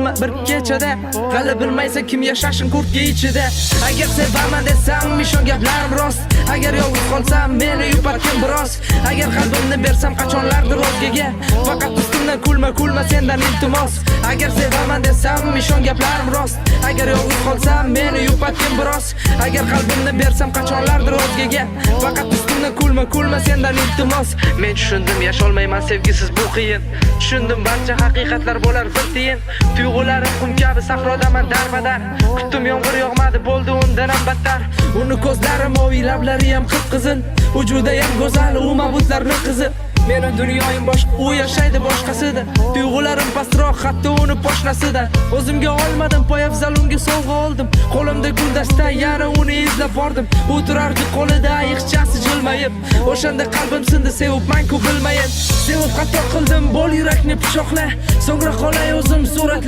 Nima bir kechada? Hali bilmaysan kim yashashin kurtka ichida. Agar sevaman desam, ishon, gaplarim rost. Agar yolg'iz qolsam, meni yupatgin biroz. Agar qalbimni bersam qachonlardir o'zgaga, faqat ustimdan kulma, kulma, sendan iltimos. Agar sevaman desam, ishon, gaplarim rost. Agar yolg'iz qolsam, meni yupatgin biroz. Agar qalbimni bersam qachonlardir o'zgaga, faqat ustimdan kulma, kulma, sendan iltimos. Men tushundim, yasholmayman sevgisiz, bu qiyin. Tushundim, barcha haqiqatlar bo'lar bir tiyin. Tuyg'ularim qum kabi, sahrodaman darbadar. Kutdim, yomg'ir yog'madi, bo'ldi undan ham battar. Uni ko'zlari moviy, lablari ham qip-qizil. U judayam go'zal, u ma'budlarni qizi. Meni dunyoyim boshqa, u yashaydi boshqasida. Tuyg'ularim pastroq hatto uni poshnasidan. O'zimga olmadim poyafzal, unga sovg'a oldim. Qo'limda guldasta, yana uni izlab bordim. U turardi qo'lida ayiqchasi jilmayib. O'shanda qalbim sindi, sevibman-ku bilmayin. Sevib xato qildim, bo'l, yurakni pichoqla. So'ngra qolay o'zim suratlar.